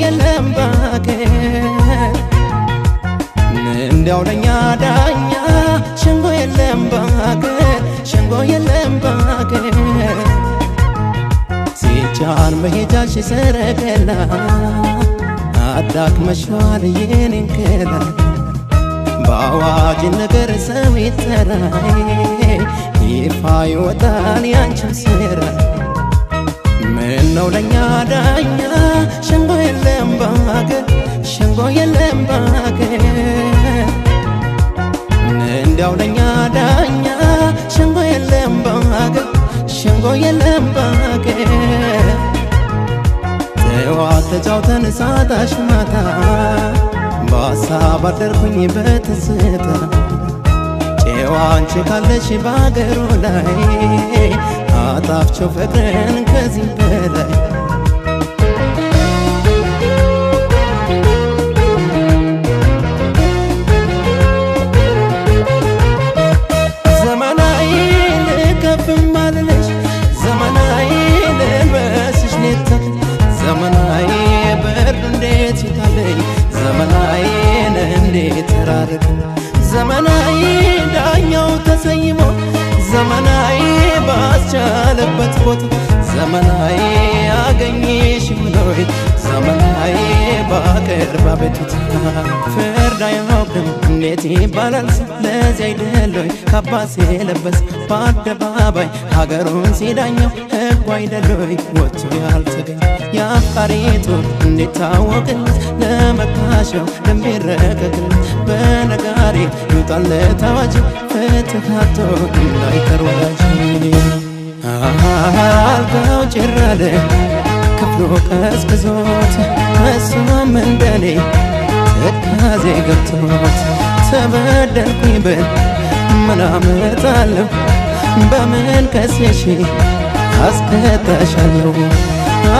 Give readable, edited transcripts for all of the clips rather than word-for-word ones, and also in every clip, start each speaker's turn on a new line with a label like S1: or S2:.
S1: የለም ባገር እንዲያው ለኛ ዳኛ ሸንጎ የለም ባገር ሸንጎ የለም ባገር ሲጫን መሄጃሽ ሰረገላ አዳክመሽዋል የኔን ገላ በአዋጅ ነገር ሰው ይጠራ ይፋ ይወጣል ያንቺም ስራ ምነው ለኛ ዳኛ ሸንጎ የለም ባገር ሸንጎ የለም ባገር እንዲያው ለኛ ዳኛ ሸንጎ የለም ባገር ሸንጎ የለም ባገር ጠዋት ተጫውተን ሳጣሽ ማታ በሀሳብ አደርኩኝ በትዝታ ጨዋ አንቺ ካለሽ ባገሩ ላይ አጣፍቸው ፍቅርን ከዚህ በላይ ዘመናዊ ልከፍም አልልሽ ዘመናዊ ልልበስሽ ኔታ ዘመናዊ ብርድ እንዴት ይታለኝ ዘመናዊ እንዴት ተራርቅ ዘመናዊ ዳኛው ተሰይሞ ዘመናዊ ባስቻለበት ቦታ ዘመናዊ አገኘሽ ብሎኝ ዘመናዊ ባቀርብ አቤቱታ ፍርድ አያውቅም እንዴት ይባላል ለዚህ አይደሎይ ካባ ሲለበስ በአደባባይ ሀገሩን ሲዳኘው ሕጉ አይደሎይ ወጥቶ ያልተገኘ የአፍቃሪቱ እንዲታወቅለት ለመካሸው ደንብ ይረቀቅለት በነጋሪት ይውጣለት አዋጅ ፍትህ አጥቶ እንዳይቀር ወዳጅ አልጋው ጭር አለ ክፍሉ ቀዝቅዞት እሷም እንደኔ ትካዜ ገብቶት ተበደልኩኝ ብል ምን አመጣለሁ በምን ከስሼ አስቀጣሻለሁ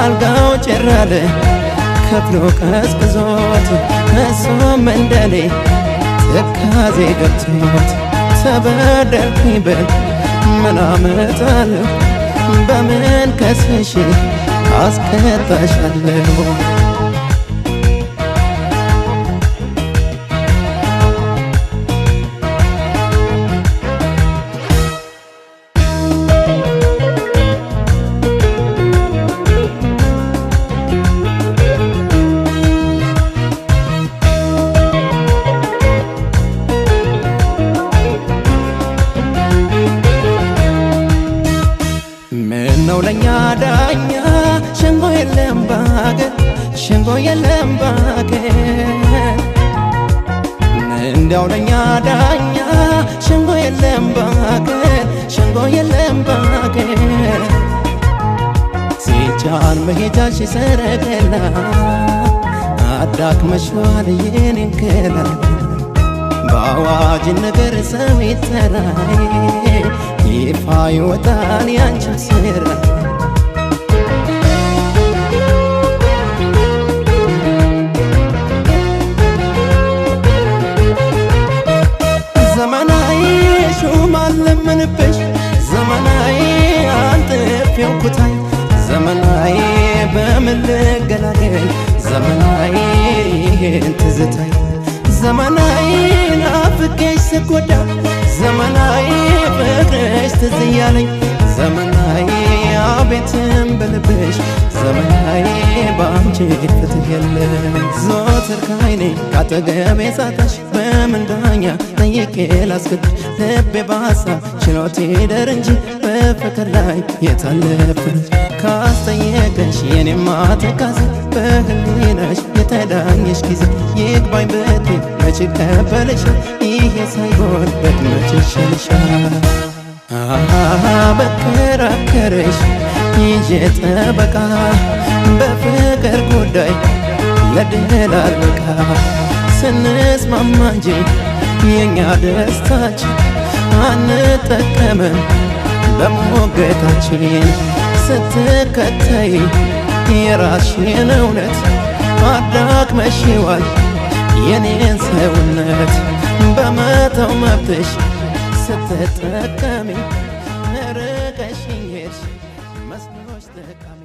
S1: አልጋው ጭር አለ ክፍሉ ቀዝቅዞት እሷም እንደኔ ትካዜ ገብቶት ተበደልኩኝ ብል ምን አመጣለሁ በምን ከስሼ አስቀጣሻለሁ። ምነው ለኛ ዳኛ ሸንጎ የለም ባገር ሸንጎ የለም ባገር እንዲያው ለኛ ዳኛ ሸንጎ የለም ባገር ሸንጎ የለም ባገር ሲጫን መሄጃሽ ሰረገላ አዳክመሽዋል የኔን ገላ በአዋጅ ነገር ሰው ይጠራ ይፋ ይወጣል ያንቺም ስራ ዘመናዊ ሹም አልለምንብሽ ዘመናዊ አንጥፌው ኩታይ ዘመናዊ በምን ልገላገል ዘመናዊ ይሄን ትዝታይ ዘመናዊ ናፍቄሽ ስጎዳ ዘመናዊ ፍቅርሽ ትዝ እያለኝ ዘመናዊ አቤትም በልብሽ ዘመናዊ በአንቺ ፍትህ የለም ዘወትር ካይኔ ካጠገቤ ሳጣሽ በምን ዳኛ ጠይቄ ላስገድሽ ልቤ በሀሳብ ችሎት ይደር እንጂ በፍቅር ላይ የታለ ፍርድ ካስጠየቀሽ የኔማ ትካዜ በህሊናሽ የተዳኘሽ ጊዜ ይግባኝ ብትይ መች ይቀበልሻል ይሄ ሳይሆን መች ይሻልሻል በከራከረሽ ይዤ ጠበቃ በፍቅር ጉዳይ ለድል አልበቃ ስንስማማ እንጂ የኛ ደስታችን አንጠቀምም በሞገታችን ስትከተይ የራስሽን እውነት አዳክመሽዋል የኔን ሰውነት በመተው መብትሽ ስትጠቀሚ ርቀሽኝ ሄድሽ መስሎሽ ጠቃሚ።